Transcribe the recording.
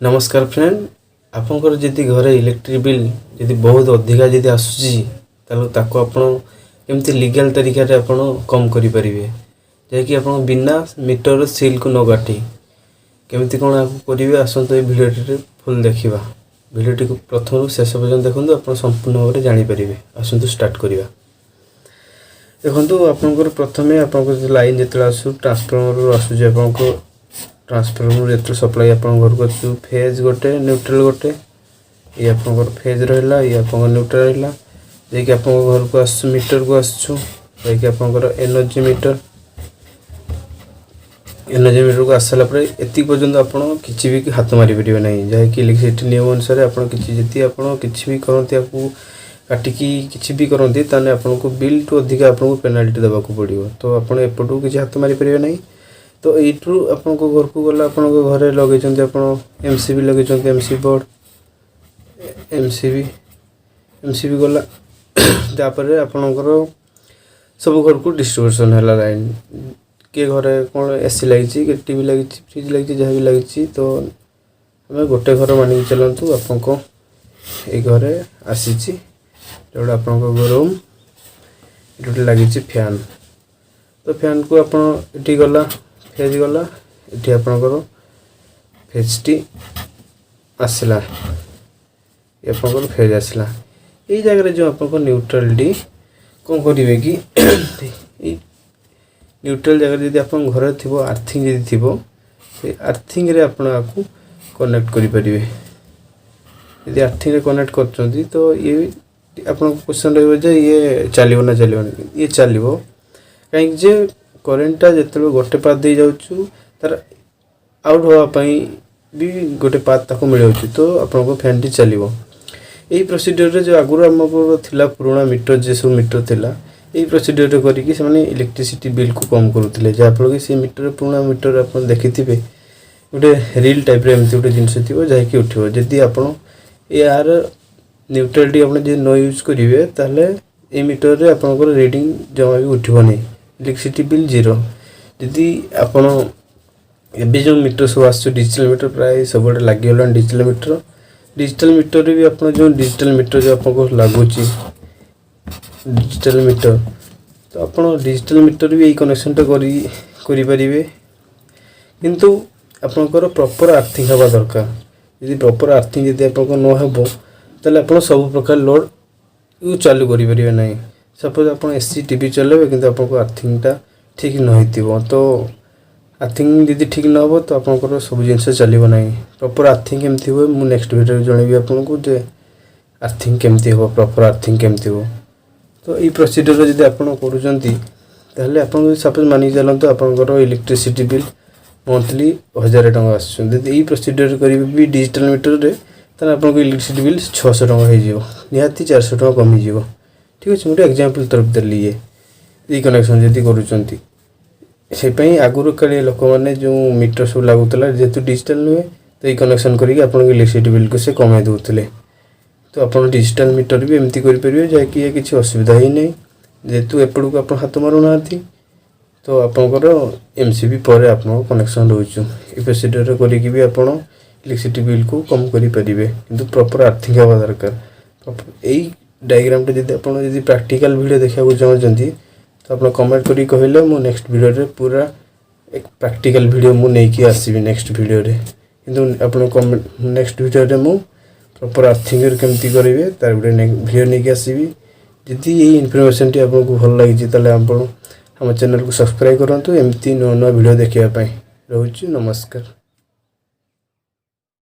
ନମସ୍କାର ଫ୍ରେଣ୍ଡ। ଆପଣଙ୍କର ଯଦି ଘରେ ଇଲେକ୍ଟ୍ରିକ୍ ବିଲ୍ ଯଦି ବହୁତ ଅଧିକା ଯଦି ଆସୁଛି, ତାହେଲେ ତାକୁ ଆପଣ କେମିତି ଲିଗାଲ୍ ତରିକାରେ ଆପଣ କମ୍ କରିପାରିବେ, ଯାହାକି ଆପଣ ବିନା ମିଟର ସିଲ୍କୁ ନ କାଟି କେମିତି କ'ଣ ଆକୁ କରିବେ, ଆସନ୍ତୁ ଏଇ ଭିଡ଼ିଓଟିରେ ଫୁଲ୍ ଦେଖିବା। ଭିଡ଼ିଓଟିକୁ ପ୍ରଥମରୁ ଶେଷ ପର୍ଯ୍ୟନ୍ତ ଦେଖନ୍ତୁ, ଆପଣ ସମ୍ପୂର୍ଣ୍ଣ ଭାବରେ ଜାଣିପାରିବେ। ଆସନ୍ତୁ ଷ୍ଟାର୍ଟ କରିବା। ଦେଖନ୍ତୁ, ଆପଣଙ୍କର ପ୍ରଥମେ ଆପଣଙ୍କର ଲାଇନ୍ ଯେତେବେଳେ ଆସୁ, ଟ୍ରାନ୍ସଫର୍ମରରୁ ଆସୁଛି। ଆପଣଙ୍କ ଟ୍ରାନ୍ସଫର୍ମର ଯେତେବେଳେ ସପ୍ଲାଇ ଆପଣଙ୍କ ଘରକୁ ଆସୁଛି, ଫେଜ୍ ଗୋଟେ, ନ୍ୟୁଟ୍ରାଲ୍ ଗୋଟେ। ଇଏ ଆପଣଙ୍କର ଫେଜ୍ ରହିଲା, ଇଏ ଆପଣଙ୍କର ନ୍ୟୁଟ୍ରାଲ୍ ରହିଲା। ଯାଇକି ଆପଣଙ୍କ ଘରକୁ ଆସୁଛୁ, ମିଟରକୁ ଆସୁଛୁ, ଯାଇକି ଆପଣଙ୍କର ଏନର୍ଜି ମିଟର। ଏନର୍ଜି ମିଟରକୁ ଆସିସାରିଲା ପରେ ଏତିକି ପର୍ଯ୍ୟନ୍ତ ଆପଣ କିଛି ବି ହାତ ମାରିପାରିବେ ନାହିଁ, ଯାହାକି ଇଲେକ୍ଟ୍ରିସିଟି ନିୟମ ଅନୁସାରେ ଆପଣ କିଛି ଯଦି ଆପଣ କିଛି ବି କରନ୍ତି, ଆକୁ କାଟିକି କିଛି ବି କରନ୍ତି, ତାହେଲେ ଆପଣଙ୍କୁ ବିଲ୍ଠୁ ଅଧିକା ଆପଣଙ୍କୁ ପେନାଲ୍ଟି ଦେବାକୁ ପଡ଼ିବ। ତ ଆପଣ ଏପଟକୁ କିଛି ହାତ ମାରିପାରିବେ ନାହିଁ। ତ ଏଇଠୁ ଆପଣଙ୍କ ଘରକୁ ଗଲା, ଆପଣଙ୍କ ଘରେ ଲଗେଇଛନ୍ତି ଆପଣ ଏମ୍ ସି ବି ଲଗେଇଛନ୍ତି, M C board, M C B. M C B ଗଲା, ତାପରେ ଆପଣଙ୍କର ସବୁ ଘରକୁ ଡିଷ୍ଟ୍ରିବ୍ୟୁସନ୍ ହେଲା ଲାଇନ୍। କିଏ ଘରେ କ'ଣ ଏସି ଲାଗିଛି, କିଏ ଟିଭି ଲାଗିଛି, ଫ୍ରିଜ୍ ଲାଗିଛି, ଯାହା ବି ଲାଗିଛି। ତ ଆମେ ଗୋଟେ ଘର ମାନିକି ଚାଲନ୍ତୁ, ଆପଣଙ୍କ ଏଇ ଘରେ ଆସିଛି ଯେଉଁଟା ଆପଣଙ୍କ ରୁମ୍, ଏଠି ଗୋଟେ ଲାଗିଛି ଫ୍ୟାନ୍। ତ ଫ୍ୟାନ୍କୁ ଆପଣ ଏଠି ଗଲା, ଫେଜ୍ ଗଲା, ଏଠି ଆପଣଙ୍କର ଫେଜ୍ଟି ଆସିଲା। ଆପଣଙ୍କର ଫେଜ୍ ଆସିଲା। ଏଇ ଜାଗାରେ ଯେଉଁ ଆପଣଙ୍କ ନ୍ୟୁଟ୍ରାଲ୍ଟି କ'ଣ କରିବେ କି, ଏଇ ନ୍ୟୁଟ୍ରାଲ୍ ଜାଗାରେ ଯଦି ଆପଣଙ୍କ ଘରେ ଥିବ ଆର୍ଥିଂ ଯଦି ଥିବ, ସେଇ ଆର୍ଥିଂରେ ଆପଣ ଆକୁ କନେକ୍ଟ କରିପାରିବେ। ଯଦି ଆର୍ଥିଂରେ କନେକ୍ଟ କରୁଛନ୍ତି, ତ ଇଏ ଆପଣଙ୍କ କ୍ୱେଶ୍ଚନ୍ ରହିବ ଯେ ଇଏ ଚାଲିବ ନା ଚାଲିବନି? ଇଏ ଚାଲିବ। କାହିଁକି ଯେ କରେଣ୍ଟଟା ଯେତେବେଳେ ଗୋଟେ ପାଥ୍ ଦେଇ ଯାଉଛୁ, ତାର ଆଉଟ୍ ହେବା ପାଇଁ ବି ଗୋଟେ ପାଥ୍ ତାକୁ ମିଳିଯାଉଛି, ତ ଆପଣଙ୍କ ଫ୍ୟାନ୍ଟି ଚାଲିବ। ଏଇ ପ୍ରୋସିଡ଼ିଓରରେ ଯେଉଁ ଆଗରୁ ଆମକୁ ଥିଲା ପୁରୁଣା ମିଟର, ଯେ ସବୁ ମିଟର ଥିଲା, ଏଇ ପ୍ରୋସିଡ଼ିଓରରେ କରିକି ସେମାନେ ଇଲେକ୍ଟ୍ରିସିଟି ବିଲ୍କୁ କମ୍ କରୁଥିଲେ, ଯାହାଫଳରେ କି ସେ ମିଟର, ପୁରୁଣା ମିଟର ଆପଣ ଦେଖିଥିବେ, ଗୋଟେ ରିଲ୍ ଟାଇପ୍ର ଏମିତି ଗୋଟେ ଜିନିଷ ଥିବ ଯାହାକି ଉଠିବ। ଯଦି ଆପଣ ଏହାର ନ୍ୟୁଟ୍ରାଲିଟି ଆପଣ ଯଦି ନ ୟୁଜ୍ କରିବେ, ତାହେଲେ ଏଇ ମିଟରରେ ଆପଣଙ୍କର ରିଡ଼ିଂ ଜମା ବି ଉଠିବ ନାହିଁ, ଇଲେକ୍ଟ୍ରିସିଟି ବିଲ୍ ଜିରୋ। ଯଦି ଆପଣ ଏବେ ଯେଉଁ ମିଟର ସବୁ ଆସୁଛି, ଡିଜିଟାଲ୍ ମିଟର, ପ୍ରାୟ ସବୁଆଡ଼େ ଲାଗିଗଲାଣି ଡିଜିଟାଲ୍ ମିଟର। ଡିଜିଟାଲ୍ ମିଟରରେ ବି ଆପଣ ଯେଉଁ ଡିଜିଟାଲ୍ ମିଟର ଯେଉଁ ଆପଣଙ୍କୁ ଲାଗୁଛି ଡିଜିଟାଲ୍ ମିଟର, ତ ଆପଣ ଡିଜିଟାଲ୍ ମିଟର ବି ଏଇ କନେକ୍ସନ୍ଟା କରିପାରିବେ। କିନ୍ତୁ ଆପଣଙ୍କର ପ୍ରପର୍ ଆର୍ଥିଂ ହେବା ଦରକାର। ଯଦି ପ୍ରପର୍ ଆର୍ଥିଂ ଯଦି ଆପଣଙ୍କ ନ ହେବ, ତାହେଲେ ଆପଣ ସବୁ ପ୍ରକାର ଲୋଡ଼୍ ଚାଲୁ କରିପାରିବେ ନାହିଁ। ସପୋଜ୍ ଆପଣ ଏସି, ଟିଭି ଚଲାଇବେ, କିନ୍ତୁ ଆପଣଙ୍କ ଆର୍ଥିଂଟା ଠିକ୍ ନ ହେଇଥିବ, ତ ଆର୍ଥିଂ ଯଦି ଠିକ୍ ନ ହେବ, ତ ଆପଣଙ୍କର ସବୁ ଜିନିଷ ଚାଲିବ ନାହିଁ। ପ୍ରପର୍ ଆର୍ଥିଂ କେମିତି ହୁଏ, ମୁଁ ନେକ୍ସଟ ଭିଡ଼ିଓରେ ଜଣେଇବି ଆପଣଙ୍କୁ ଯେ ଆର୍ଥିଂ କେମିତି ହେବ, ପ୍ରପର୍ ଆର୍ଥିଂ କେମିତି ହେବ। ତ ଏଇ ପ୍ରୋସିଡ଼ିଓର ଯଦି ଆପଣ କରୁଛନ୍ତି, ତାହେଲେ ଆପଣଙ୍କୁ ସପୋଜ୍ ମାନିକି ଚାଲନ୍ତୁ, ଆପଣଙ୍କର ଇଲେକ୍ଟ୍ରିସିଟି ବିଲ୍ ମନ୍ଥଲି 1000 ଟଙ୍କା ଆସୁଛନ୍ତି। ଯଦି ଏଇ ପ୍ରୋସିଡ଼ିଓର କରିବେ ବି ଡିଜିଟାଲ୍ ମିଟରରେ, ତାହେଲେ ଆପଣଙ୍କ ଇଲେକ୍ଟ୍ରିସିଟି ବିଲ୍ 600 ଟଙ୍କା ହେଇଯିବ, ନିହାତି 400 ଟଙ୍କା କମିଯିବ। ଠିକ୍ ଅଛି, ମୁଁ ଗୋଟେ ଏକ୍ଜାମ୍ପଲ୍ ତରଫ ଦେଲି। ଇଏ ଏଇ କନେକ୍ସନ୍ ଯଦି କରୁଛନ୍ତି, ସେଇପାଇଁ ଆଗରୁ କାଳେ ଲୋକମାନେ ଯେଉଁ ମିଟର ସବୁ ଲାଗୁଥିଲା, ଯେହେତୁ ଡିଜିଟାଲ୍ ନୁହେଁ, ତ ଏଇ କନେକ୍ସନ୍ କରିକି ଆପଣଙ୍କ ଇଲେକ୍ଟ୍ରିସିଟି ବିଲ୍କୁ ସେ କମାଇ ଦେଉଥିଲେ। ତ ଆପଣ ଡିଜିଟାଲ୍ ମିଟର ବି ଏମିତି କରିପାରିବେ, ଯାହାକି ଇଏ କିଛି ଅସୁବିଧା ହେଇନାହିଁ। ଯେହେତୁ ଏପଟକୁ ଆପଣ ହାତ ମାରୁନାହାନ୍ତି, ତ ଆପଣଙ୍କର ଏମ୍ ସି ବି ପରେ ଆପଣଙ୍କ କନେକ୍ସନ୍ ରହୁଛି। ଏ ପ୍ରୋସିଡ଼ିଓର କରିକି ବି ଆପଣ ଇଲେକ୍ଟ୍ରିସିଟି ବିଲ୍କୁ କମ୍ କରିପାରିବେ, କିନ୍ତୁ ପ୍ରପର୍ ଆର୍ଥିଂ ହେବା ଦରକାର। ଏଇ ଡାଇଗ୍ରାମଟା ଯଦି ଆପଣ ଯଦି ପ୍ରାକ୍ଟିକାଲ୍ ଭିଡ଼ିଓ ଦେଖିବାକୁ ଚାହୁଁଛନ୍ତି, ତ ଆପଣ କମେଣ୍ଟ କରିକି କହିଲେ ମୁଁ ନେକ୍ସଟ ଭିଡ଼ିଓରେ ପୁରା ଏକ ପ୍ରାକ୍ଟିକାଲ୍ ଭିଡ଼ିଓ ମୁଁ ନେଇକି ଆସିବି ନେକ୍ସଟ ଭିଡ଼ିଓରେ। କିନ୍ତୁ ଆପଣ କମେଣ୍ଟ, ନେକ୍ସଟ ଭିଡ଼ିଓରେ ମୁଁ ପ୍ରପର୍ ଆର୍ଥିଙ୍ଗରେ କେମିତି କରିବେ, ତାର ଗୋଟେ ଭିଡ଼ିଓ ନେଇକି ଆସିବି। ଯଦି ଏଇ ଇନଫର୍ମେସନ୍ଟି ଆପଣଙ୍କୁ ଭଲ ଲାଗିଛି, ତାହେଲେ ଆପଣ ଆମ ଚ୍ୟାନେଲକୁ ସବସ୍କ୍ରାଇବ୍ କରନ୍ତୁ ଏମିତି ନୂଆ ନୂଆ ଭିଡ଼ିଓ ଦେଖିବା ପାଇଁ। ରହୁଛି, ନମସ୍କାର।